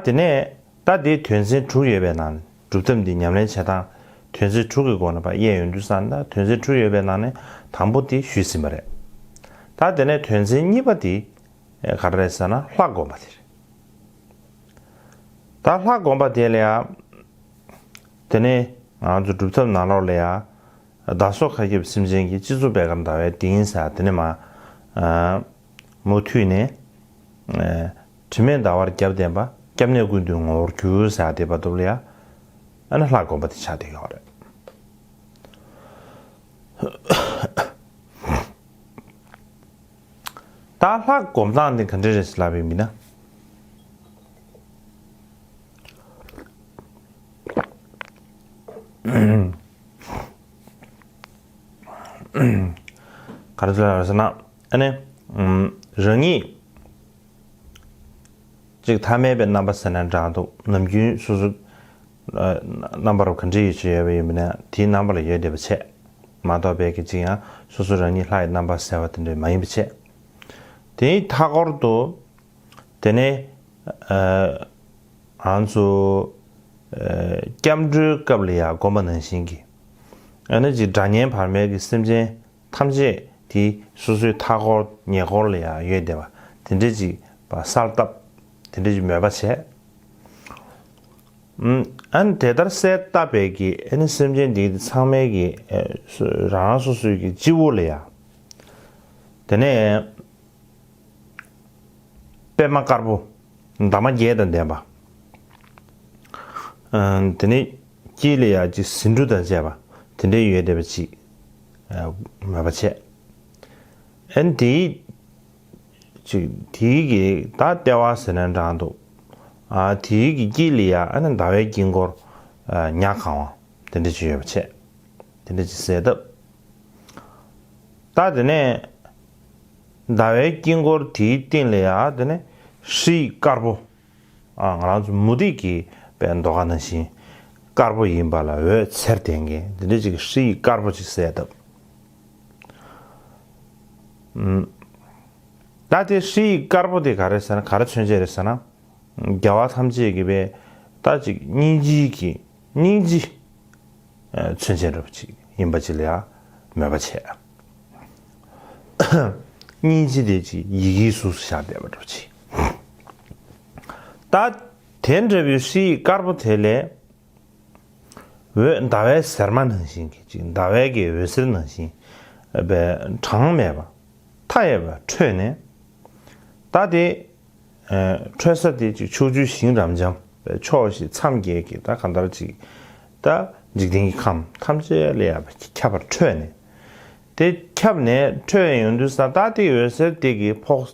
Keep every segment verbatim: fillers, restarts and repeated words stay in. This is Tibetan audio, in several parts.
དེ་ནས་ད་དེའི་དོན་ཚན་དྲུག་ཡོད་པའི་ནང་ནས། སྒྲུབ་ཐབས་འདི་ཉམས་ལེན་བྱེད་སྟངས་དོན་ཚན་དྲུག་གི་སྒོ་ནས་ཕར་དབྱེ་ཡོང་དུས་ཙང་ན། ད་དོན་ཚན་དྲུག་ཡོད་པའི་ནང་ནས་དང་པོ་དེ་ཞུས་ཟིན་པ་རེད། ད་དེ་ནས་དོན་ཚན་གཉིས་པ་དེ་ག་རེ་རེད་ཟེར་ན། ལྷ་བསྒོམ་པ་དེ་རེད། ད་ལྷ་བསྒོམ་པ་དེ་ལ་ཡང་། དེ་ནས་ང་ཚོ་སྒྲུབ་ཐབས་ནང་ལོགས་ལ་ཡང་། བདག་སོགས་མཁའ་ཁྱབ་སེམས་ཅན་གྱི། སྤྱི་གཙུག་པད་དཀར་ཟླ་བའི་གདན་ཟེར། དེ་ནས་མར་མུ་མཐུད་ནས། དྲི་མེད་ཟླ་བར་རྒྱབ་བརྟེན་པ། སྐྱབས་གནས་ཀུན་འདུས་ངོ་བོར་གྱུར་ཟེར། དེ་བར་དུ་ལ་ཡང་། ཨ་ནི་ལྷ་བསྒོམ་པ་དེ་ཆགས་བསྡད་ཡོད་རེད། ད་ལྷ་བསྒོམ་སྟངས་འདི་ག་འདྲ་རེད་ལབ་པ་ཡིན་ན། ག་རེ་ལབ་ཟེར་ན། ཨ་ནི། ཨམ། རང་ཉིད་ཅིག་ཐ་མལ་པའི་རྣམ་པ་ཟེར་ན་འདྲ་འདུག་ནམ་རྒྱུན་སོ་སོ་རྣམ་པར་ག་འདྲ་ཡོད་ཅིག་ཡོད་པ་ཡིན་པ་ན། དེའི་རྣམ་པ་ལ་ཡོད་བསྡད་པ་བྱས་མ་གཏོགས། པའི་གི་ཅིག་ཡང་སོ་སོ་རང་ཉིད་ལྷ་ཡི་རྣམ་པ་ཟེར་བ་དེ་འདྲ་མ་ཡིན་པ་བྱས། དེའི་མཐའ་སྐོར་དུ། དེ་ནས་ཨ། ང་ཚོ་ཨ། སྐྱབས་འགྲོའི་སྐབས་ལ་ཡང་བསྒོམ་པ་ནང་བཞིན་གྱི། ཨ་ནི་ཅིག་དགྲ་གཉེན་བར་མའི་གི་སེམས་ཅན་ཐམས་ཅད་དེ་སོ་སོའི་མཐའ་སྐོར་ཉེ་འཁོར་ལ་ཡང་ཡོད་བསྡད་པ་དེ་འདྲ་ཅིག་ཕར་གསལ་བཏབ། དེ་འདྲ་ཅིག་མོས་པ་བྱས། ཨ་ནི་དེ་ལྟར་གསལ་བཏབ་པའི་གི། ཨ་ནི་སེམས་ཅན་འདི་ཚང་མའི་གི། ཨ། རང་རང་སོ་སོའི་གི་སྤྱི་བོ་ལ་ཡང་། དེ་ནས་པདྨ་དཀར་པོ། འདབ་མ་བརྒྱད་དང་ལྡན་པ། ཨ། དེ་ནས་དཀྱིལ་ལ་ཡང་ཅིག་ཟེའུ་འབྲུ་དང་བཅས་པ་དེ་འདྲ་ཡོད་བསྡད་པ་ཅིག་ཨ། མོས་པ་བྱས། ཨ་ནི་དེའི་ཅིག་དེའི་གི་ད་ལྟེ་བ་ཟེར་ན་འདྲ་འདུག་ཨ། དེའི་གི་དཀྱིལ་ལ་ཡང་། ཨ་ནི་ཟླ་བའི་དཀྱིལ་འཁོར། ཨ། ཉ་གང་བ་དེ་འདྲ་ཅིག་ཡོད་པ་བྱས། དེ་འདྲ་ཅིག་གསལ་བཏབ། ད་དེ་ནས་ཟླ་བའི་དཀྱིལ་འཁོར་དེའི་སྟེང་ལ་ཡང་། དེ་ནས་ཧྲཱིཿདཀར་པོ། ཨ། ང་རང་ཚོ་མུ་ཏིག་གི་པའི་མདོ་ཁ་ནང་བཞིན་དཀར་པོ་ཡིན་པ་ལ་འོད་ཟེར་ལྡན་མཁན་དེ་འདྲ་ཅིག་ཧྲཱིཿདཀར་པོ་ཅིག་གསལ་བཏབ། ཨམ། ད་དེ་ཧྲཱིཿདཀར་པོ་དེ་ག་རེ་ཟེར་ན། ག་རེ་མཚོན་བྱེད་རེད་ཟེར་ན། རྒྱལ་བ་ཐམས་ཅད་ཀྱི་པའི་ད་ཅིག་སྙིང་རྗེ་གི། སྙིང་རྗེ། ཨ། མཚོན་བྱེད་འདྲ་པོ་ཅིག་ཡིན་པ་ཅིག་ལ་ཡང་མོས་པ་བྱས། སྙིང་རྗེ་དེ་ཅིག་ཡི་གེའི་གཟུགས་སུ་ཤར་བསྡད་པ་འདྲ་པོ་ཅིག་ད་དེ་འདྲ་བའི་ཧྲཱིཿདཀར་པོ་དེ་ལས། འོད་ཟླ་བའི་ཟེར་མ་ནང་བཞིན་གྱི་ཅིག་ཟླ་བའི་གི་འོད་ཟེར་ནང་བཞིན་པའི་གྲངས་མེད་པ་མཐའ་ཡས་པ་འཕྲོས་ནས། ད་དེ་ཨ། འཕྲོས་ས་དེ་ཅིག་ཕྱོགས་བཅུའི་ཞིང་རབ་འབྱམས་པའི་ཕྱོགས་བཞི་མཚམས་བརྒྱད་ཀྱི་ད་གང་ལྟར་ཅིག་ད་འཇིག་རྟེན་གྱི་ཁམས་ཐམས་ཅད་ལ་ཡང་ཁྱབ་པར་འཕྲོས་ནས། དེ་ཁྱབ་ནས་འཕྲོས་ཡོང་དུས་ཙང་། ད་དེ་འོད་ཟེར་དེ་གི་ཕོག་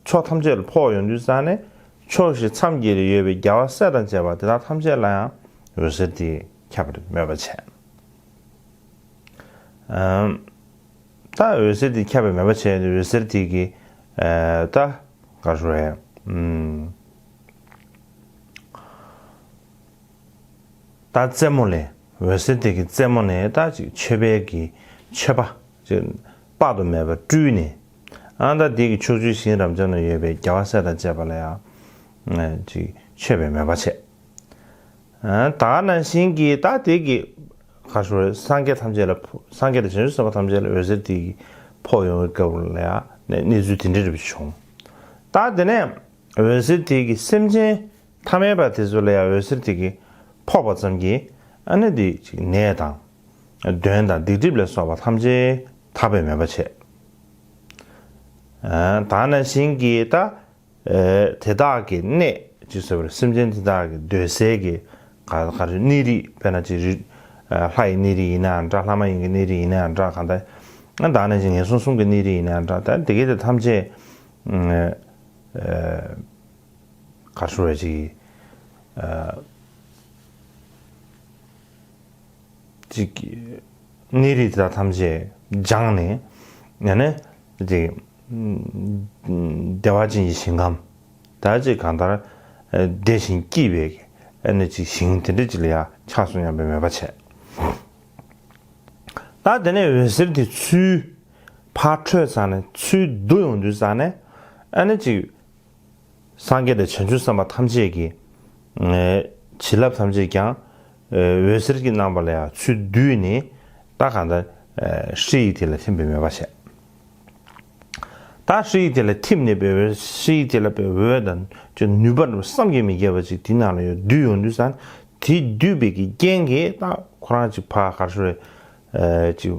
ཕྱོགས་ཐམས་ཅད་ལ་ཕོག་ཡོང་དུས་ཙང་ནས། ཕྱོགས་བཞི་མཚམས་བརྒྱད་ལ་ཡོད་པའི་རྒྱལ་བ་སྲས་དང་བཅས་པ་དེ་དག་ཐམས་ཅད་ལ་ཡང་འོད་ཟེར་དེས་ཁྱབ་པར་མོས་པ་བྱས། ཨམ། ད་འོད་ཟེར་དེས་ཁྱབ་པར་མོས་པ་བྱས་ཏེ། འོད་ཟེར་དེ་གི། ཨ། ད་ག་རེ་ཟེར་དགོས་རེད། ཨམ། ད་རྩེ་མོ་ལས། འོད་ཟེར་དེ་གི་རྩེ་མོ་ནས་ད་ཅིག་མཆོད་པའི་གི་མཆོད་པ་ཅིག་དཔག་ཏུ་མེད་པ་སྤྲུལ་ནས། ཨ། ད་དེ་གི་ཕྱོགས་བཅུའི་ཞིང་རབ་འབྱམས་ན་ཡོད་པའི་རྒྱལ་བ་སྲས་དང་བཅས་པ་ལ་ཡང་ཅིག་མཆོད་པའི་མོས་པ་བྱས། ཨ། ད་ག་ནང་བཞིན་གྱི་ད་དེ་གི་ག་རེ་ཟེར་དགོས་རེད། སངས་རྒྱས་ཐམས་ཅད་ལ་ཕོག་སངས་རྒྱས་དང་བྱང་ཆུབ་སེམས་དཔའ་ཐམས་ཅད་ལ་འོད་ཟེར་དེ་གི་ཕོག་ཡོང་བའི་སྐབས་ལ་ཡང་གནས་ཚུལ་དེ་འདྲ་རེ་བྱུང་། ད་དེ་ནས་འོད་ཟེར་དེ་གི་སེམས་ཅན་ཐ་མལ་པ་དེ་ཚོ་ལ་ཡང་འོད་ཟེར་དེ་གིས་ཕོག་པ་ཙམ་གྱིས། ཨ་ནི་དེ་ཅིག་ནད་དང་གདོན་དང་སྡིག་སྒྲིབ་ལ་སོགས་པ་ཐམས་ཅད་དག་པའི་མོས་པ་བྱས། ཨ། ད་ག་ནང་བཞིན་གྱི་ད། ཨ། དེ་དག་གི་གནས་ཅིག་ཟེར་བ་རེད། སེམས་ཅན་དེ་དག་གི་སྡོད་སའི་གི་ག་ག་རེ་གནས་རིས། དཔེར་ན་ཅིག་རི། ཨ། ལྷ་ཡི་གནས་རིས་ཡིན་ནའང་འདྲ། ལྷ་མ་ཡིན་གྱི་གནས་རིས་ཡིན་ནའང་འདྲ། གང་ལྟར་ཨ། ད་ག་ནང་བཞིན་ངན་སོང་གསུམ་གྱི་གནས་རིས་ཡིན་ནའང་འདྲ། ད་དེ་གའི་དེ་ཐམས་ཅད། ཨ། ག་རེ་ཟེར་དགོས་རེད། ཅིག་ཨ། ཅིག་གནས་རིས་དེ་དག་ཐམས་ཅད་སྦྱངས་ནས། ཡང་ན་ཅིག་བདེ་བ་ཅན་གྱི་ཞིང་ཁམས། ད་ཅིག་གང་ལྟར་ཨ། བདེ་ཞིང་སྐྱིད་པའི་ཨ་ནི་ཅིག་ཞིང་དེ་འདྲ་ཅིག་ལ་ཡང་ཆགས་སོང་སྙམ་པའི་མོས་པ་བྱས། ད་དེ་ནས་འོད་ཟེར་དེ་ཚུར་ཕར་འཕྲོས་ཙང་ནས། ཚུར་བསྡུ་ཡོང་དུས་ཙང་ནས། ཨ་ནི་ཅིག་སངས་རྒྱས་དང་བྱང་ཆུབ་སེམས་དཔའ་ཐམས་ཅད་ཀྱི་ཨེ་བྱིན་རླབས་ཐམས་ཅད་ཀྱང་ཨེ་འོད་ཟེར་གྱི་རྣམ་པ་ལ་ཡང་ཚུར་བསྡུས་ནས་ད་གང་ལྟར་ཨེ་ཧྲཱིཿཡིག་དེ་ལ་ཐིམ་པའི་མོས་པ་བྱས། ད་ཧྲཱིཿཡིག་དེ་ལ་ཐིམ་ནས་པའི་འོད་ཧྲཱིཿཡིག་དེ་ལ་པའི་འོད་དང་ཅིག་ནུས་པ་བསམ་གྱིས་མི་ཁྱབ་པ་ཅིག་དེ་ནང་ལ་ཡང་བསྡུས་ཡོང་དུས་ཙང་དེ་བསྡུས་པའི་གི་རྐྱེན་གྱིས་ད་ཁོ་རང་ཅིག་ཕར་ག་རེ་ཞུ་རེད་ཨེ་ཅིག་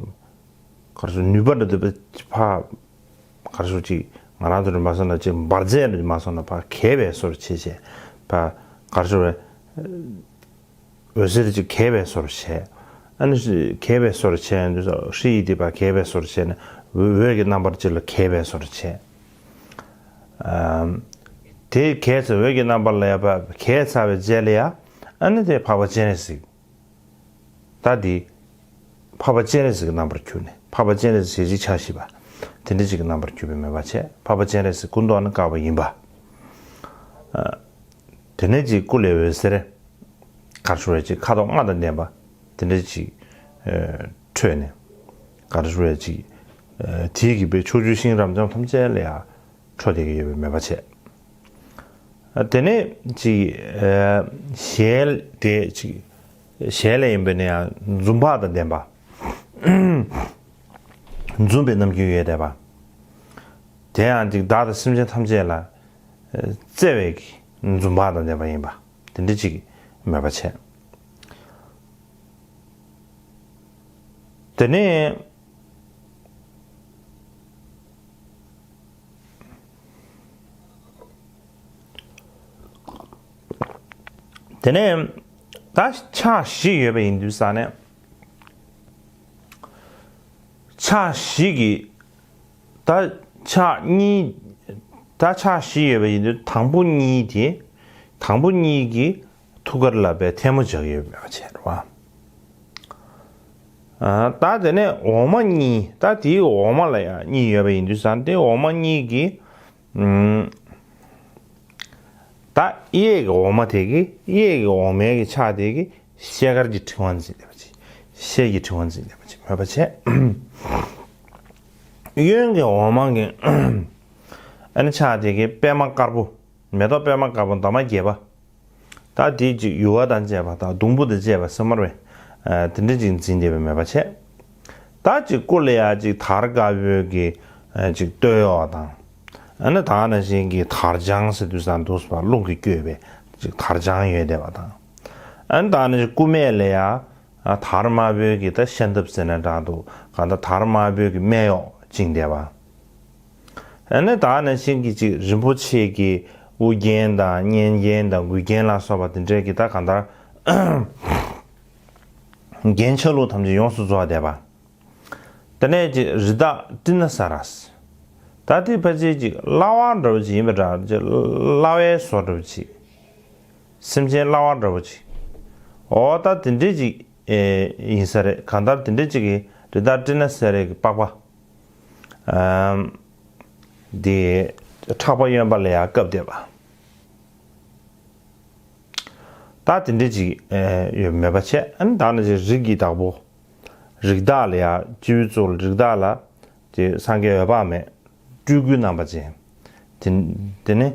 ག་རེ་ཞུ་ནུས་པ་འདྲ་འདུག་པ་ཕར་ག་རེ་ཞུ་ཅིག་ང་རང་ཚོ་ནི་མ་སོང་ན་ཅིག་འབར་རྫས་འདྲ་མ་སོང་ན་ཕར་གས་པའི་བཟོ་འདྲ་བྱས་བྱས་ཕར་ག་རེ་ཞུ་རེད། འོད་ཟེར་ཅིག་གས་པའི་བཟོ་འདྲ་བྱས། ཨ་ནི་གས་པའི་བཟོ་འདྲ་བྱས་ཡོང་དུས་ཧྲཱིཿཡིག་དེ་ཕར་གས་པའི་བཟོ་འདྲ་བྱས་ནས་འོད་འོད་ཀྱི་རྣམ་པར་ཅིག་ལ་གས་པའི་བཟོ་འདྲ་བྱས། ཨམ། དེ་གས་ཚེ་འོད་ཀྱི་རྣམ་པ་ལ་ཡ་ཕར་གས་ཚར་བའི་རྗེས་ལ་ཡ་ཨ་ནི་དེ་འཕགས་པ་སྤྱན་རས་གཟིགས། ད་འདི་འཕགས་པ་སྤྱན་རས་གཟིགས་ཀྱི་རྣམ་པར་གྱུར་ནས་འཕགས་པ་སྤྱན་རས་གཟིགས་ཞལ་གཅིག་ཕྱག་བཞི་པ་དེ་འདྲ་ཅིག་གི་རྣམ་པར་གྱུར་པའི་མོས་པ་བྱས། འཕགས་པ་སྤྱན་རས་གཟིགས་སྐུ་མདོག་ནི་དཀར་པོ་ཡིན་པ། ཨ། དེ་ནས་ཅིག་སྐུ་ལས་འོད་ཟེར་ག་རེ་ཞུ་རེད་ཅིག་ཁ་དོག་ལྔ་དང་ལྡན་པ་དེ་འདྲ་ཅིག་ཨ་འཕྲོས་ནས་ག་རེ་ཞུ་རེད་ཅིག་ཨ་དེའི་གི་པའི་ཕྱོགས་བཅུའི་ཤིང་རབ་འབྱམས་ཐམས་ཅད་ལ་ཡང་འཕྲོ་བསྡད་ཀྱི་ཡོད་པའི་མོས་པ་བྱས། དེ་ནས་ཅིག་ཨ་ཞལ་དེ་ཅིག་ཞལ་ལས་ཡིན་པས་ན་ཡང་འཛུམ་བག་དང་ལྡན་པ། འཛུམ་པའི་རྣམ་འགྱུར་ཡོད་བསྡད་པ། དེ་ཡང་ཅིག་བདག་དང་སེམས་ཅན་ཐམས་ཅད་ལ་ཨ་བརྩེ་བའི་འཛུམ་བག་དང་ལྡན་པ་ཡིན་པ་དེ་འདྲ་ཅིག་མོས་པ་བྱས། དེ་ནས། དེ་ནས་ད་ཕྱག་བཞི་ཡོད་པ་ཡིན་དུས་ཙང་ནས་ཕྱག་བཞི་གི་ད་ཕྱག་གཉིས་ད་ཕྱག་བཞི་ཡོད་པ་ཡིན་དུས་དང་པོ་གཉིས་དེ་དང་པོ་གཉིས་ཀྱི་ཐུགས་ཀར་ལ་པའི་ཐལ་མོ་སྦྱར་ཡོད་པ་བྱས་རེད་བ། ཨ་ད་དེ་ནས་འོག་མ་གཉིས་ད་དེའི་འོག་མ་ལ་ཡང་གཉིས་ཡོད་པ་ཡིན་དུས་ཙང་དེ་འོག་མ་གཉིས་ཀྱི་ཨུམ། ད་གཡས་ཀྱི་འོག་མ་དེ་གི་གཡས་ཀྱི་འོག་མའི་གི་ཕྱག་དེ་གི་ཤེལ་དཀར་གྱི་ཕྲེང་བ་འཛིན་བསྡད་པ་ཅིག་ཤེལ་གྱི་ཕྲེང་བ་འཛིན་བསྡད་པ་ཅིག་མོས་པ་བྱས། གཡོན་གྱི་འོག་མ་གི་ཨ་ནི་ཕྱག་དེ་གི་པད་མ་དཀར་པོ་མེ་ཏོག་པད་མ་དཀར་པོ་འདབ་མ་བརྒྱད་པ། ད་དེ་ཅིག་ཡུ་བ་དང་བཅས་པ་དང་སྡོང་བུ་དང་བཅས་པ་སེ་མར་བས་དེ་འདྲ་ཅིག་འཛིན་བསྡད་པའི་མོས་པ་བྱས། ད་ཅིག་སྐུ་ལ་ཡ་ཅིག་དར་དཀར་པོའི་གི་ཅིག་སྟོད་གཡོགས་དང་། ཨ་ནི་ད་ནང་བཞིན་གྱི་དར་ལྗང་ཟེར་དུས་ཙང་འདུག་སེ་རླུང་གིས་བསྐྱོད་པའི་ཅིག་དར་ལྗང་ཡོད་བསྡད་པ་དང་། ཨ་ནི་ད་ནང་བཞིན་སྐུ་སྨད་ལ་ཡ་དར་དམར་པོའི་གི་ད་ཤམ་ཐབས་ཟེར་ན་འདྲ་འདུག་གང་ལྟར་དར་དམར་པོའི་གི་སྨད་གཡོགས་བཅིངས་བསྡད་པ། ཨ་ནི་ད་ནང་བཞིན་གྱི་ཅིག་རིན་པོ་ཆེ་གི་དབུ་རྒྱན་དང་སྙན་རྒྱན་དང་མགུལ་རྒྱན་ལ་སོགས་པ་དེ་འདྲའི་གི་ད་གང་ལྟར་རྒྱན་ཆ་ལུགས་ཐམས་ཅད་ཡོངས་སུ་རྫོགས་བསྡད་པ། དེ་ནས་ཅིག་རི་དྭགས་ཏྲི་ན་ས་ར། ད་དེ་ཕལ་ཆེར་ཅིག་གླ་བ་འདྲ་བོ་ཅིག་ཡིན་པ་འདྲ་ཅིག་གླ་བའི་བཟོ་འདྲ་བོ་ཅིག་སེམས་ཅན་གླ་བ་འདྲ་བོ་ཅིག་འོ་ད་དེ་འདྲའི་ཅིག་ཨེ་ཡིན་ས་རེད། གང་ལྟར་དེ་འདྲའི་ཅིག་གི་རི་དྭགས་ཏྲི་ན་ས་རའི་གི་པགས་པ། ཨམ། དེ་ཁྲག་པ་གཡོན་པ་ལ་ཡང་བཀབ་བསྡད་པ། ད་དེ་འདྲ་ཅིག་ཨེ་ཡོད་མོས་པ་བྱས། ཨ་ནི་ད་ནི་ཅིག་རིགས་ཀྱི་བདག་པོ། རིགས་བདག་ལ་ཡང་སྤྱི་བོའི་གཙུག་ལ་རིགས་བདག་ལ་དེ་སངས་རྒྱས་འོད་དཔག་མེད་སྤྲུལ་སྐུའི་རྣམ་པ་ཅན། དེ་དེ་ནི་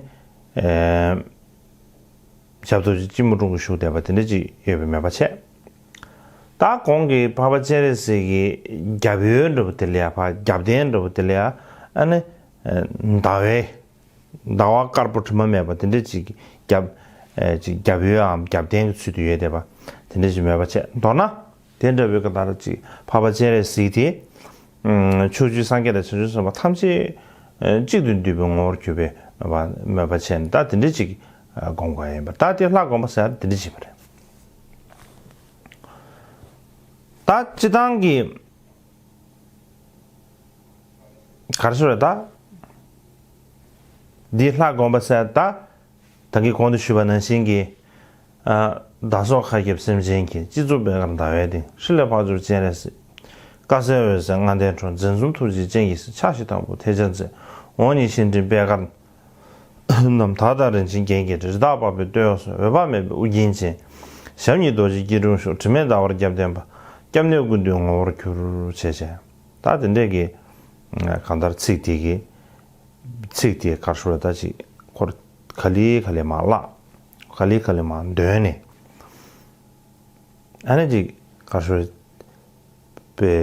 ཨེ། ཞབས་ཏོག་ཅིག་སྤྱི་མོ་དྲུང་གི་བཞུགས་བསྡད་པ་དེ་འདྲ་ཅིག་ཡོད་པའི་མོས་པ་བྱས། ད་གོང་གི་འཕགས་པ་སྤྱན་རས་གཟིགས་ཀྱི་རྒྱབ་ཡོལ་འདྲ་བོ་དེ་ལ་ཡ་ཕར་རྒྱབ་རྟེན་འདྲ་བོ་དེ་ལ་ཡ་ཨ་ནི་ཟླ་བའི་ཟླ་བ་དཀར་པོ་དྲི་མ་མེད་པ་དེ་འདྲ་ཅིག་རྒྱབ་ཅིག་རྒྱབ་ཡོལ་འམ་རྒྱབ་རྟེན་གྱི་ཚུལ་དུ་ཡོད་བསྡད་པ་དེ་འདྲ་ཅིག་མོས་པ་བྱས། མདོར་ན། དེ་འདྲ་བའི་ག་ལྟར་ཅིག་འཕགས་པ་སྤྱན་རས་གཟིགས་དེ། ཕྱོགས་བཅུའི་སངས་རྒྱས་དང་བྱང་ཆུབ་སེམས་དཔའ་ཐམས་ཅད་གཅིག་ཏུ་འདུས་པའི་ངོ་བོར་གྱུར་པའི་མོས་པ་བྱས་ནས་ད་དེ་འདྲ་ཅིག་སྒོམ་དགོས་ཡིན་པ། ད་དེ་ལྷ་སྒོམ་པ་ཟེར་ཡ་དེ་འདྲ་ཅིག་ཡིན་པ་རེད། ད་སྤྱིར་བཏང་གི་ག་རེ་ཟེར་བ་ད། འདི་ལྷ་སྒོམ་པ་ཟེར་ད། ད་གིན་གོང་དུ་ཞུས་པ་ནང་བཞིན་གྱི། ཨ། བདག་སོགས་མཁའ་ཁྱབ་སེམས་ཅན་གྱི། སྤྱི་གཙུག་པད་དཀར་ཟླ་བའི་གདན། ཧྲཱི་ལས་འཕགས་མཆོག་སྤྱན་རས་གཟིགས། དཀར་གསལ་འོད་ཟེར་ལྔ་ལྡན་འཕྲོ། འཛིན་གསུམ་ཐུགས་རྗེའི་སྤྱན་གྱིས་གཟིགས། ཕྱག་བཞི་དང་པོ་ཐལ་སྦྱར་མཛད། འོག་གཉིས་ཤིང་སྤྲིན་པད་དཀར་རྣམས། དར་དང་རིན་ཆེན་རྒྱན་གྱིས་སྤྲས། རི་དྭགས་པགས་པའི་སྟོད་གཡོགས་སུ། འོད་དཔག་མེད་པའི་དབུ་རྒྱན་ཅན། ཞབས་གཉིས་རྡོ་རྗེའི་སྐྱིལ་ཀྲུང་བཞུགས། དྲི་མེད་ཟླ་བར་རྒྱབ་བརྟེན་པ། སྐྱབས་གནས་ཀུན་འདུས་ངོ་བོར་གྱུར། ཞེས་བྱ། ད་དེ་འདྲས་ཀྱི་གང་ལྟར་ཚིག་དེ་གི་ཚིག་དེ་གར་ཞུ་བ་ད་ཅིག་འཁོར་ ག་ལེ་ག་ལེ་མར་བཀླགས། ག་ལེ་ག་ལེ་མར་འདོན་ནས། ཨ་ནི་ཅིག་ག་ཞོར་པའི་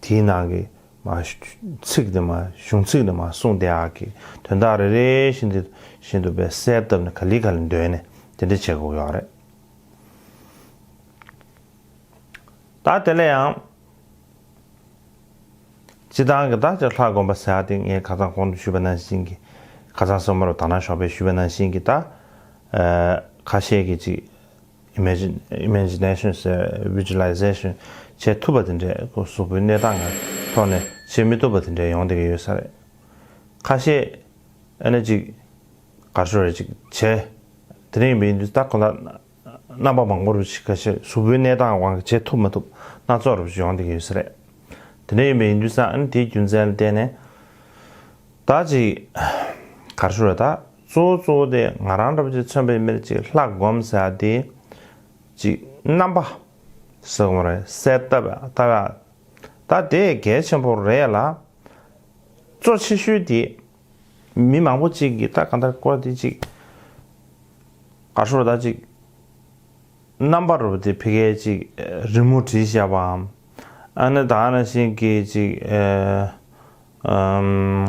དེའི་ནང་གི་མ་ཚིག་དེ་མ་གཞུང་ཚིག་དེ་མ་གསུངས་དེ་ཨ་གི་དོན་དག་རེ་རེ་བཞིན་དུ་བཞིན་དུ་པའི་གསལ་བཏབ་ནས་ག་ལེ་ག་ལེ་འདོན་ནས་དེ་འདྲ་བྱེད་དགོས་ཡོད་རེད། ད་དེ་ལ་ཡང་། སྤྱི་བཏང་གི་ད་ཅིག་ལྷ་སྒོམ་པ་ཟེར་ཡ་དེ་ངས་ཁ་སང་གོང་དུ་ཞུས་པ་ནང་བཞིན་གྱི། ཁ་སང་སོ་མ་རུ་དག་སྣང་ཞོགས་པས་ཞུས་པ་ནང་བཞིན་གྱི་ད། ཨ། ཁ་ཤས་ཀྱིས་ཅིག་imagine- imagination ཟེར་visualization བྱེད་ཐུབ་པ་དེ་འདྲས་ཁོ་གཟུགས་པོའི་གནས་སྟངས་ཀྱི་ཐོག་ནས་བྱེད་མི་ཐུབ་པ་དེ་འདྲས་ཡོང་བསྡད་ཀྱི་ཡོད་ས་རེད། ཁ་ཤས་ཨ་ནི་ཅིག་ག་རེ་ཞུ་རེད་ཅིག་བྱས། དེ་འདྲ་ཡིན་པ་ཡིན་དུས་ད་ཁོ་ལ་རྣམ་པ་མང་པོ་རུ་ཞིག་ཁ་ཤས་གཟུགས་པོའི་གནས་སྟངས་དབང་གིས་བྱེད་ཐུབ་མ་ཐུབ་སྣ་ཚོགས་རུ་ཞིག་ཡོང་བསྡད་ཀྱི་ཡོད་ས་རེད། དེ་འདྲ་ཡིན་པ་ཡིན་དུས་ཙང་ཨ་ནི་དེའི་རྒྱུ་མཚན་ལ་བརྟེན་ནས་ད་ཅིག་ག་རེ་ཞུ་རེད། ད་གཙོ་བོ་གཙོ་བོ་དེ་ང་རང་འདྲ་པོ་ཅིག་མཚོན་པའི་མི་ལ་ཅིག་ལྷ་སྒོམ་ཟེར་ཡ་དེ་ཅིག་རྣམ་པ་ཟེར་དགོས་མ་རེད། གསལ་བཏབ་ཡ་ལྟ་བ་ད་དེ་གལ་ཆེན་པོ་རེད་ལ། གཙོ་ཆེ་ཤོས་དེ། མི་མང་པོ་གཅིག་གིས་ད་གང་ལྟར་སྐོར་དེ་གཅིག་ག་ཧྲུལ་ད་གཅིག་རྣམ་པ་རུ་དེ་ཕ་གིར་གཅིག་རི་མོ་བྲིས་བཞག་པའམ། ཨ་ནི་ད་ནང་བཞིན་གྱི་གཅིག་ཨམ།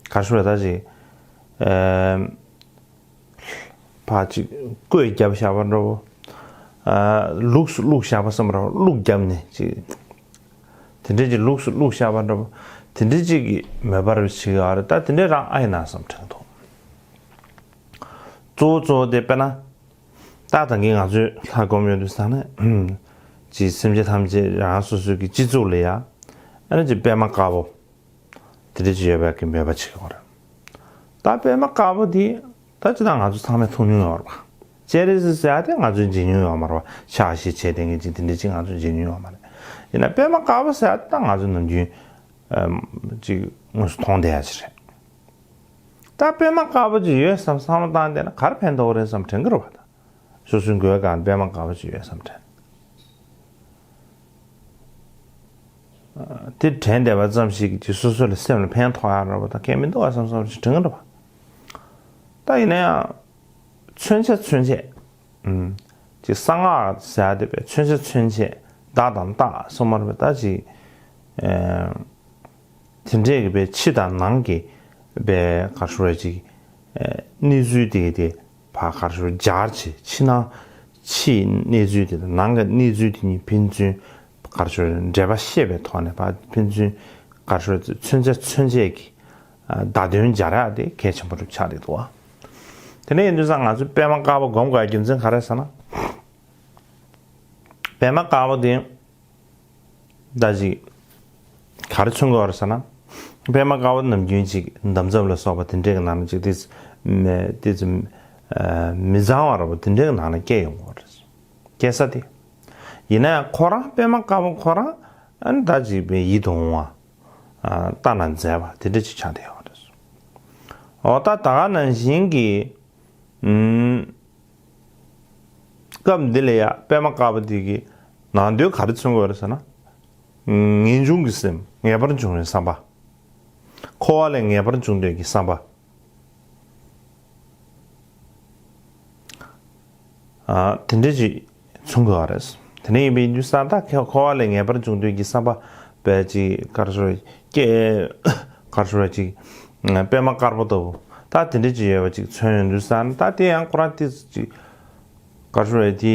ག་ཧྲུལ་ད་གཅིག་ཨམ། ཕར་གཅིག་བརྐོས་བརྒྱབ་བཞག་པ་འདྲ་བོ། ཨ། ལུགས་སུ་བླུགས་བཞག་པ་བསམ་པ་འདྲ་བོ། བླུགས་བརྒྱབ་ནས་གཅིག་དེ་འདྲའི་གཅིག་ལུགས་སུ་བླུགས་བཞག་པ་འདྲ་བོ། དེ་འདྲའི་གཅིག་གི་མོས་པ་རུ་བྱེད་ཀྱི་ཡོད་རེད། ད་དེ་འདྲའི་རང་ཨ་ཡིན་ན་བསམ་དྲན་འདུག་གཙོ་བོ་གཙོ་བོ་དེ་དཔེར་ན། ད་ད་གིན་ང་ཚོས་ལྷ་སྒོམ་ཡོང་དུས་ཙང་ནས། གཅིག་སེམས་ཅན་ཐམས་ཅད་རང་སོ་སོའི་གི་སྤྱི་གཙུག་ལ་ཡ། ཨ་ནི་གཅིག་པད་མ་དཀར་པོ། དེ་འདྲ་ཅིག་ཡོད་པའི་གི་མོས་པ་བྱེད་ཀྱི་ཡོད་རེད། ད་པད་མ་དཀར་པོ་འདི་ད་ཅི་ད་ང་ཚོ་ཚང་མས་མཐོང་མྱོང་ཡོད་རེད་པ། སྤྱན་རས་གཟིགས་ཟེར་ཡ་དེ་ང་ཚོས་མཇལ་མྱོང་ཡོད་མ་རེད་པ། ཕྱག་བཞེས་བྱས་བསྡད་མཁན་ཅིག་དེ་འདྲ་ཅིག་ང་ཚོས་མཇལ་མྱོང་ཡོད་མ་རེད། ཡིན་ན་པད་མ་དཀར་པོ་ཟེར་ཡ་དེ་ད་ང་ཚོས་ནམ་རྒྱུན་ཨམ། ཅིག་དངོས་སུ་མཐོང་བསྡད་ཡ་ཅིག་རེད། ད་པད་མ་དཀར་པོ་ཅིག་ཡོད་བསམ་བསམ་བློ་བཏང་བསྡད་ན་ག་རེ་ཕན་ཐོགས་རེད་བསམ་དྲན་གྱི་རེད་པ་ད། སོ་སོའི་མགོའི་སྒང་པད་མ་དཀར་པོ་ཅིག་ཡོད་བསམ་དྲན། དེ་དྲན་བསྡད་པ་ཙམ་ཞིག་གིས་སོ་སོ་ལ་སེམས་ལ་ཕན་ཐོགས་ཡག་འདྲ་པོ་དང་གལ་མི་འདུག་བ་བསམ་བསམ་ཞིག་དྲན་གྱི་འདུག་བ། ད་ཡིན་ན་ཡང་མཚོན་བྱ་མཚོན་བྱེད། ཨུམ། ཅིག་གསང་སྔགས་ཟེར་ཡ་དེ་པའི་མཚོན་བྱ་མཚོན་བྱེད་བདག་དང་རྟགས་སོ་མ་རེད་པ་ད་ཅིག་ཨེ། དེ་འདྲས་ཀྱི་པའི་ཕྱི་དང་ནང་གི་པའི་ག་རེ་ཞུ་རེད་ཅིག་ཨེ། གནས་ཚུལ་དེ་དེ་ཕར་ག་རེ་ཞུ་སྦྱར་བྱེད་ཕྱི་ནང་ཕྱིའི་གནས་ཚུལ་དེ་དང་ནང་གི་གནས་ཚུལ་དེ་གཉིས་ཕན་ཚུན་ག་རེ་ཞུ་འབྲེལ་བ་ཤེས་པའི་ཐོག་ནས་ཕར་ཕན་ཚུན་ག་རེ་ཞུ་མཚོན་བྱ་མཚོན་བྱེད་ཀྱི་བརྡ་དོན་སྦྱར་ཡག་དེ་གལ་ཆེན་པོ་རུ་ཆགས་བསྡད་འདུག་བ། དེ་ནས་ཡིན་དུས་ཙང་ང་ཚོས་པད་མ་དཀར་པོ་སྒོམ་དགོས་རྒྱུ་མཚན་ག་རེ་ཟེར་ན། པད་མ་དཀར་པོ་དེ། ད་ཅིག་ག་རེ་མཚོན་གྱི་ཡོད་རེད་ཟེར་ན། པད་མ་དཀར་པོ་ནམ་རྒྱུན་ཅིག་འདམ་རྫབ་ལ་སོགས་པ་དེ་འདྲས་ཀྱི་ནང་ན་ཅིག་ཏིས་མེ་ཏིས་མི་གཙང་བ་ར་བ་དེ་འདྲས་ཀྱི་ནང་ན་སྐྱེ་ཡོང་གི་ཡོད་རེད། སྐྱེ་ས་དེ། ཡིན་ན་ཡང་ཁོ་རང་པད་མ་དཀར་པོ་ཁོ་རང་ཨ་ནི་ད་ཅིག་པའི་ཡིད་དུ་འོང་བ། ལྟ་ན་མཛེས་པ་དེ་འདྲས་ཅིག་ཆགས་བསྡད་ཡོད་རེད། འོ་ད་ད་ག་ནང་བཞིན་གྱི། ཨུམ། སྐབས་འདི་ལ་ཡ་པད་མ་དཀར་པོ་དེ་གི་ནང་དོན་ག་རེ་མཚོན་གྱི་ཡོད་རེད་ཟེར་ན། ངེས་འབྱུང་གི་སེམས་ངེས་པར་འབྱུང་བའི་བསམ་པ། འཁོར་བ་ལས་ངེས་པར་འབྱུང་འདོད་ཀྱི་བསམ་པ། ཨ། དེ་འདྲ་ཅིག་མཚོན་གྱི་ཡོད་རེད། དེ་འདྲ་ཡིན་པའི་དུས་ཙང་ད་ཁོ་འཁོར་བ་ལས་ངེས་པར་འབྱུང་འདོད་ཀྱི་བསམ་པ་བས་ཅིག་ག་རེ་ཞུ་རེད་ཀྱེ། ག་རེ་ཞུ་རེད་ཅིག་པད་མ་དཀར་པོ་ལྟ་བུ། ད་དེ་འདྲ་ཅིག་ཡོད་པ་ཅིག་མཚོན་ཡོང་དུས་ཙང་ད་དེ་ཡང་ཁོ་རང་ཏིས་ཅིག་ག་རེ་ཞུ་རེད་དེ།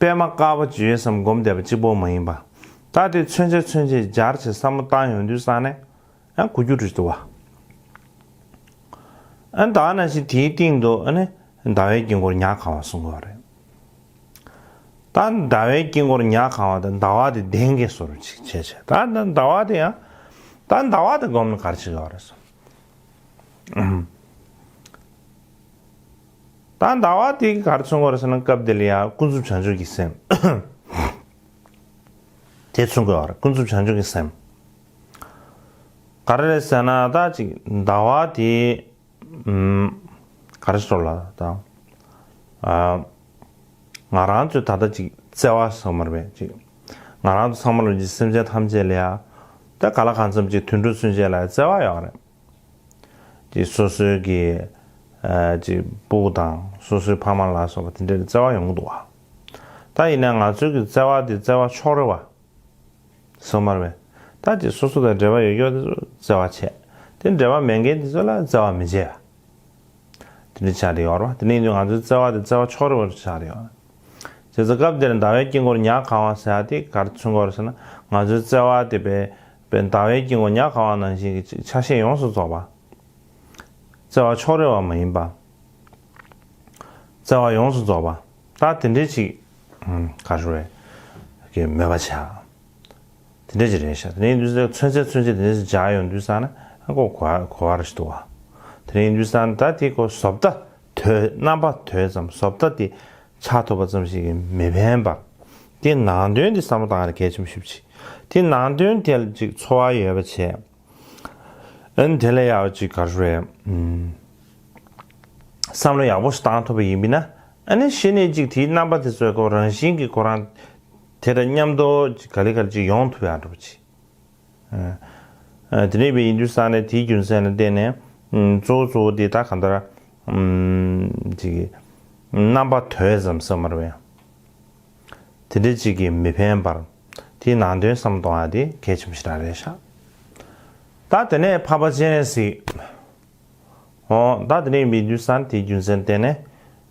པད་མ་དཀར་པོ་ཅིག་ཡོད་བསམ་སྒོམ་བསྡད་པ་གཅིག་པོ་མ་ཡིན་པ། ད་དེ་མཚོན་བྱ་མཚོན་བྱེད་སྦྱར་བྱས་བསམ་བློ་བཏང་ཡོང་དུས་ཙང་ནས། ཡང་གོ་རྒྱུ་རེད་འདུག་བ། ཨ་ནི་ད་ག་ནང་བཞིན་དེའི་སྟེང་དུ་ཨ་ནི་ཟླ་བའི་དཀྱིལ་འཁོར་ཉ་གང་བ་གསུང་གི་ཡོད་རེད། ད་ཟླ་བའི་དཀྱིལ་འཁོར་ཉ་གང་བ་དང་ཟླ་བ་དེ་གདན་གྱི་བཟོ་འདྲ་ཅིག་བྱས་བྱས་ད་ད་ཟླ་བ་དེ་ཡང་། ད་ཟླ་བ་དེ་སྒོམ་ན་ག་རེ་བྱེད་ཀྱི་ཡོད་རེད་ཟེར། ད་ཟླ་བ་དེ་ག་རེ་མཚོན་གྱི་ཡོད་རེད་ཟེར་ན་སྐབས་དེ་ལ་ཡང་ཀུན་རྫོབ་བྱང་ཆུབ་ཀྱི་སེམས་དེ་མཚོན་གྱི་ཡོད་རེད། ཀུན་རྫོབ་བྱང་ཆུབ་ཀྱི་སེམས། ག་རེ་རེད་ཟེར་ན་ད་ཅིག་ཟླ་བ་དེ་ཨུམ། ག་རེ་ཟེར་ལ་ད། ཨ། ང་རང་ཚོས་ད་ལྟ་ཅིག་བརྩེ་བ་ཟེར་མ་རེད་པས་ཅིག་ང་རང་ཚོ་ཚང་མ་ལ་ཅིག་སེམས་ཅན་ཐམས་ཅད་ལ་ཡ། ད་ག་ལ་གང་འཚམ་ཅིག་དུད་འགྲོ་ཚུན་ཆད་ལ་ཡ་བརྩེ་བ་ཡོད་རེད། དེ་སོ་སོའི་གི་ཨ་ཅིག་སྤུ་གུ་དང་སོ་སོའི་ཕ་མ་ལ་སོགས་པ་དེ་འདྲའི་བརྩེ་བ་ཡོང་གི་འདུག་བ། ད་ཡིན་ན་ང་ཚོའི་གི་བརྩེ་བ་དེ་བརྩེ་བ་ཕྱོགས་རེ་བ་སོ་མར་བས། ད་ཅིག་སོ་སོ་དང་འབྲེལ་བ་ཡོད་ཡོད་དེ་ཚོ་བརྩེ་བ་བྱས། དེ་འབྲེལ་བ་མེད་མཁན་དེ་ཚོ་ལ་བརྩེ་བ་མི་བྱེད་པ། དེ་འདྲ་ཆགས་བསྡད་ཡོད་རེད་བ། དེ་ནས་ཡིན་དུས་ང་ཚོའི་བརྩེ་བ་དེ་བརྩེ་བ་ཕྱོགས་རེ་བ་ཆགས་བསྡད་ཡོད་རེད། བྱས་ཙང་སྐབས་དེར་ཟླ་བའི་དཀྱིལ་འཁོར་ཉ་གང་བ་ཟེར་ཡ་དེ་ག་རེ་མཚོན་གྱི་ཡོད་རེད་ཟེར་ན། ང་ཚོའི་བརྩེ་བ་དེ་བས་བས་ཟླ་བའི་དཀྱིལ་འཁོར་ཉ་གང་བ་ནང་བཞིན་གྱི་ཆ་ཤས་ཡོངས་སུ་རྫོགས་པ། བརྩེ་བ་ཕྱོགས་རེ་བ་མ་ཡིན་པ། བརྩེ་བ་ཡོངས་སུ་རྫོགས་པ། ད་དེ་འདྲའི་ཅིག་ཨུམ། ག་རེ་ཟེར་གི་མོས་པ་བྱ། དེ་འདྲ་ཅིག་རེད་ཤག་དེ་ནས་ཡིན་དུས་ཚོད་ཚོད་ཚོད་དེ་འདྲ་ཅིག་སྦྱར་ཡོང་དུས་ཙང་ན་ཨ་ཁོ་གོ་བ་གོ་བ་རེ་ཞིག་འདུག་བ། དེ་ནས་ཡིན་དུས་ཙང་ན་ད་དེ་ཁོ་བཟོ་ལྟ་དོད་རྣམ་པ་དོད་ཙམ་བཟོ་ལྟ་དེ་ཆགས་ཐུབ་པ་ཙམ་ཞིག་གིས་མི་ཕན་པར། དེ་ནང་དོན་དེ་བསམ་བློ་བཏང་ཡ་གལ་ཆེན་པོ་ཞེ་པོ་ཅིག་དེ་ནང་དོན་དེ་ལ་ཅིག་ཚོར་བ་ཡོད་པ་བྱས། ཨ་ནི་དེ་ལ་ཡག་ཅིག་ག་རེ་ཟེར། ཨུམ། བསམ་བློ་ཡག་པོ་ཞིག་བཏང་ཐུབ་པ་ཡིན་པ་ན། ཨ་ནི་གཞི་ནས་ཅིག་དེའི་རྣམ་པ་དེ་ཚོའི་སྐོར་རང་བཞིན་གྱིས་ཁོ་རང་དེ་དང་མཉམ་དུ་ཅིག་ག་ལེ་ག་ལེ་ཅིག་ཡོང་ཐུབ་ཡག་འདྲ་པོ་ཅིག་ཨ། ཨ། དེ་འདྲ་ཡིན་པའི་ཡིན་དུས་ཙང་ནས་དེའི་རྒྱུ་མཚན་ལ་བརྟེན་ནས། ཨུམ། གཙོ་བོ་གཙོ་བོ་དེ་ད་གང་ལྟར། ཨུམ། ཅིག་རྣམ་པ་དོད་ཙམ་བསམ་པ་རེད་པས། དེ་འདྲ་ཅིག་གིས་མི་ཕན་པར། དེའི་ནང་དོན་བསམ་གཏོང་ཡ་དེ་གལ་ཆེན་པོ་ཞེ་དྲག་རེད་ཤག་ད་དེ་ནས་འཕགས་པ་སྤྱན་རས་གཟིགས། འོ། ད་དེ་ནས་མི་འདུས་ས་དེའི་རྒྱུ་མཚན་བརྟེན་ནས།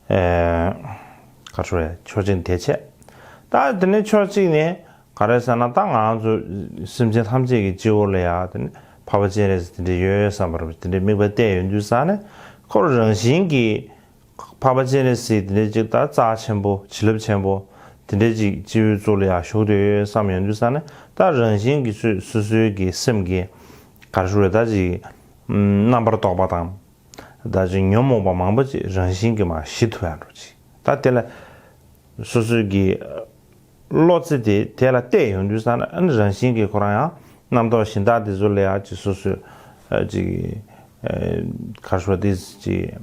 ཨེ། ག་རེ་ཟེར། ཕྱོགས་གཅིག་ནས་དེ་བྱས། ད་དེ་ནས་ཕྱོགས་གཅིག་ནས་ག་རེ་ཟེར་ན། ད་ང་ཚོ་སེམས་ཅན་ཐམས་ཅད་ཀྱི་སྤྱི་བོ་ལ་ཡ་དེ་ནས་འཕགས་པ་སྤྱན་རས་གཟིགས་དེ་འདྲ་ཡོད་བསམ་པར་དེ་འདྲའི་དམིགས་པ་གཏད་ཡོང་དུས་ཙང་ནས། ཁོ་རང་བཞིན་གྱིས། འཕགས་པ་སྤྱན་རས་གཟིགས་དེ་འདྲ་ཅིག་ད་རྩ་ཆེན་པོ་བྱིན་རླབས་ཆེན་པོ་དེ་འདྲ་ཅིག་སྤྱི་བོའི་གཙུག་ལ་ཡར་བཞུགས་བསྡད་ཡོད་བསམ་ཡོང་དུས་ཙང་ནས། ད་རང་བཞིན་གྱིས་སོ་སོ་སོའི་གི་སེམས་ཀྱི་ག་རེ་ཟེར། ད་ཅིག་རྣམ་པར་རྟོག་པ་དང་། ད་ཅིག་ཉོན་མོངས་པ་མང་པོ་ཅིག་རང་བཞིན་གྱིས་མར་ཞི་ཐུབ་ཡག་འདྲ་ཅིག་ད་དེ་ལ་སོ་སོའི་གི་བློ་རྩེ་དེ་དེ་ལ་གཏད་ཡོང་དུས་ཙང་ནས། ཨ་ནི་རང་བཞིན་གྱིས་ཁོ་རང་ཡང་རྣམ་རྟོག་གཞན་དག་དེ་ཚོ་ལ་ཡང་ཅིག་སོ་སོའི་ཨ་ཅིག་ཨ་ག་རེ་ཟེར། དེ་ཅིག་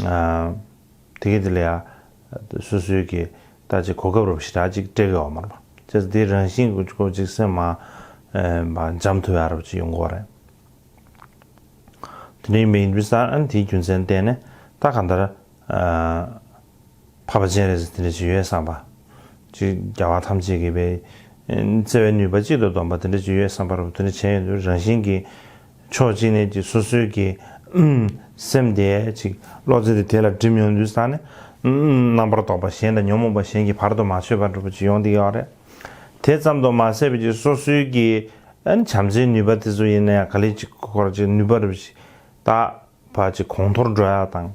ཨ། དེ་ག་དེ་ལ་ཡ་སོ་སོའི་གི་ད་ཅིག་གོ་སྐབས་འདྲ་པོ་ཞེ་དྲག་ཅིག་སྤྲད་ཀྱི་ཡོད་མ་རེད་པ། བྱས་ཙང་དེ་རང་བཞིན་གྱིས་ཁོ་ཅིག་སེམས་མར་ཨེ་མར་འཇམ་ཐུབ་ཡག་འདྲ་པོ་ཅིག་ཡོང་གི་ཡོད་རེད། དེ་འདྲ་ཡིན་པ་ཡིན་དུས་ཙང་ཨ་ནི་དེའི་རྒྱུ་མཚན་བརྟེན་ནས་ད་གང་ལྟར་ཨ་འཕགས་པ་སྤྱན་རས་གཟིགས་དེ་འདྲ་ཅིག་ཡོད་བསམ་པ། ཅིག་རྒྱལ་བ་ཐམས་ཅད་ཀྱི་བའི་བརྩེ་བའི་ནུས་པ་གཅིག་ཏུ་བསྡོམས་པ་དེ་འདྲ་ཅིག་ཡོད་བསམ་པ་རེད་པ། དེ་འདྲ་བྱས་ཡོང་དུས་རང་བཞིན་གྱིས། ཕྱོགས་གཅིག་ནས་ཀྱི་སོ་སོའི་གི་སེམས་དེ་ཅིག་བློ་རྩེ་དེ་དེ་ལ་སྒྲིམ་ཡོང་དུས་ཙང་ནས། རྣམ་པར་རྟོག་པ་གཞན་དང་ཉོན་མོངས་པ་གཞན་གྱིས་བར་དུ་མ་ཆོད་པ་འདྲ་པོ་ཅིག་ཡོང་བསྡད་ཡོད་རེད། དེ་ཙམ་དུ་མ་ཟད་པའི་ཅིག་སོ་སོའི་གི་ཨ་ནི་བྱམས་བརྩེའི་ནུས་པ་དེ་ཚོ་ཡིན་ན་ཡང་ག་ལེ་ཅིག་ཁོ་རང་ཅིག་ནུས་པ་འདྲ་པོ་ཅིག་ད་ཕར་ཅིག་གོང་མཐོར་འགྲོ་ཡག་དང་།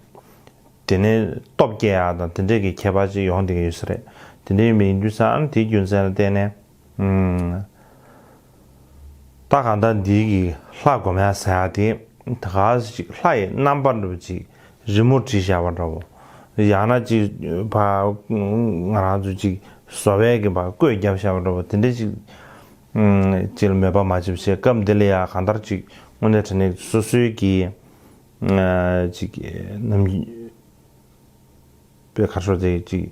དེ་ནས་སྟོབས་སྐྱེ་ཡག་དང་དེ་འདྲས་ཀྱི་ཁྱད་པར་ཅིག་ཡོང་བསྡད་ཀྱི་ཡོད་ས་རེད། དེ་འདྲས་ཡིན་པ་ཡིན་དུས་ཙང་ཨ་ནི་དེའི་རྒྱུ་མཚན་ལ་བརྟེན་ནས། ཨུམ། ད་གང་ལྟར་འདི་གི་ལྷ་སྒོམ་ཡག་ཟེར་ཡག་དེ་ད་ག་ཅིག་ལྷ་ཡི་རྣམ་པ་འདྲ་པོ་ཅིག་རི་མོ་བྲིས་བཞག་པ་འདྲ་པོ། ཡང་ན་ཅིག་ཕར་ང་རང་ཚོ་ཅིག་བཟོ་བའི་གི་ཕར་བཀོད་བརྒྱབ་བཞག་པ་འདྲ་པོ་དེ་འདྲས་ཅིག་ཨུམ། ཅིག་ལ་མོས་པ་མ་བྱེད་པ་བྱས། སྐབས་འདི་ལ་ཡ་གང་ལྟར་ཅིག་དངོས་གནས་དྲང་གནས་སོ་སོའི་གི་ཨ་ཅིག་ནམ་རྒྱུན་པའི་ག་རེ་ཟེར། དེ་ཅིག་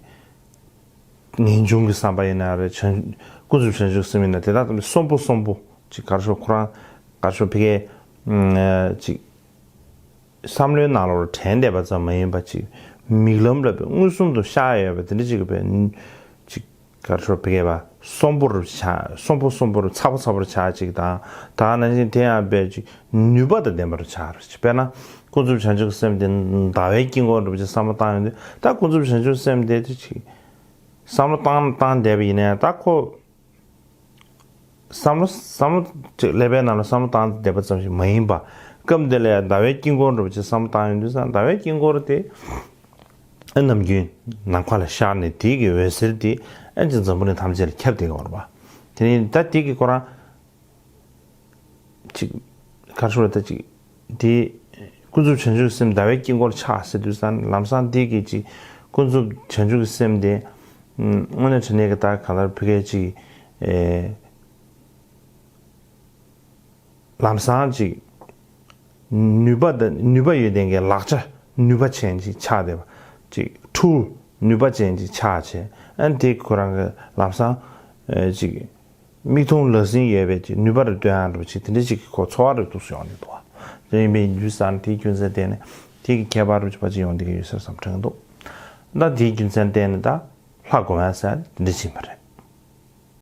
ངེས་འབྱུང་གི་བསམ་པ་ཡིན་ན་རེད། བྱང་ཀུན་རྫོབ་བྱང་ཆུབ་སེམས་ཡིན་ན། དེ་དག་ཚང་མ་གསོན་པོ་གསོན་པོ་ཅིག་ག་རེ་ཟེར། ཁོ་རང་ག་རེ་ཟེར། ཕ་གིའི་ཨ་ཅིག་བསམ་བློའི་ནང་ལོགས་ལ་དྲན་བསྡད་པ་ཙམ་མ་ཡིན་པ་ཅིག་མིག་ལམ་ལ་དཔེ་མངོན་སུམ་དུ་ཤར་ཡོད་པ་དེ་འདྲ་ཅིག་དཔེ་ཅིག་ག་རེ་ཟེར། ཕ་གིའི་བ་གསོན་པོ་རུ་ཆགས། གསོན་པོ་གསོན་པོ་རུ་ཚ་པོ་ཚ་པོ་རུ་ཆགས་ཅིག་དང་། ད་ནང་བཞིན་དེ་ཡང་དཔེ་ཅིག་ནུས་པ་དང་ལྡན་པ་རུ་ཆགས་རུ་ཅིག་དཔེར་ན་ཀུན་རྫོབ་བྱང་ཆུབ་སེམས་དེ་ཟླ་བའི་དཀྱིལ་འཁོར་འདྲ་པོ་ཅིག་བསམ་བློ་བཏང་ཡོང་དུས། ད་ཀུན་རྫོབ་བྱང་ཆུབ་སེམས་དེ་དེ་ཅིག་བསམ་བློ་བཏང་བཏང་བསྡད་པ་ཡིན་ན་ཡང་། ད་ཁོ་བསམ་བློ་བསམ་བློ་ཅིག་ཀླད་པའི་ནང་ལ་བསམ་བློ་བཏང་བསྡད་པ་ཙམ་ཞིག་མ་ཡིན་པ། སྐབས་འདི་ལ་ཡང་ཟླ་བའི་དཀྱིལ་འཁོར་འདྲ་པོ་ཅིག་བསམ་བློ་བཏང་ཡོང་དུས་ཙང་། ཟླ་བའི་དཀྱིལ་འཁོར་དེ་ཨ་ནམ་རྒྱུན་ནམ་མཁའ་ལ་ཤར་ནས་དེའི་གི་འོད་ཟེར་དེ་ཨ་ཅིག་འཛམ་བུ་གླིང་ཐམས་ཅད་ལ་ཁྱབ་བསྡད་ཀྱི་ཡོད་རེད་པ། དེ་ནས་ད་དེ་གི་ཁོ་རང་ཅིག་ག་རེ་ཟེར། ད་ཅིག་དེ་ཀུན་རྫོབ་བྱང་ཆུབ་སེམས་ཟླ་བའི་དཀྱིལ་འཁོར་ཆགས་ཟེར་དུས་ཙང་། ལམ་སང་དེ་གི་ཅིག་ཀུན་རྫོབ་བྱང་ཆུབ་ཀྱི་སེམས་དེ་དངོས་གནས་དྲང་གནས་ཀྱི་ད་ག་ལ་ཕ་གིའི་ཅིག་ཨེ་ལམ་སང་ཅིག་ནུས་པ་དང་ནུས་པ་ཡོད་ལྡན་གྱི་ལག་ཆ་ནུས་པ་ཅན་ཅིག་ཆགས་བསྡད་པ། ཅིག་ཊུལ་ནུས་པ་ཅན་ཅིག་ཆགས་བྱས། ཨ་ནི་དེ་ཁོ་རང་གི་ལམ་སང་ཨེ་ཅིག་མིག་མཐོང་ལག་ཟིན་ཡོད་པའི་ཅིག་ནུས་པ་རེ་སྟོན་ཡག་འདྲ་པོ་ཅིག་དེ་འདྲ་ཅིག་གི་ཁོ་ཚོར་བ་རེ་འདུག་སེ་ཡོང་གི་འདུག་བ། དེ་ཡིན་པའི་རྒྱུ་ས་ནི་དེའི་རྒྱུ་མཚན་བརྟེན་ནས་དེ་གི་ཁྱད་པར་རུ་ཅིག་པ་ཅིག་ཡོང་བསྡད་ཀྱི་ཡོད་ཟེར་བསམ་དྲན་གྱི་འདུག་ད་དེའི་རྒྱུ་མཚན་བརྟེན་ནས་ད་ལྷ་སྒོམ་ཡ་ཟེར་འདི་འདྲ་ཅིག་ཡིན་པ་རེད།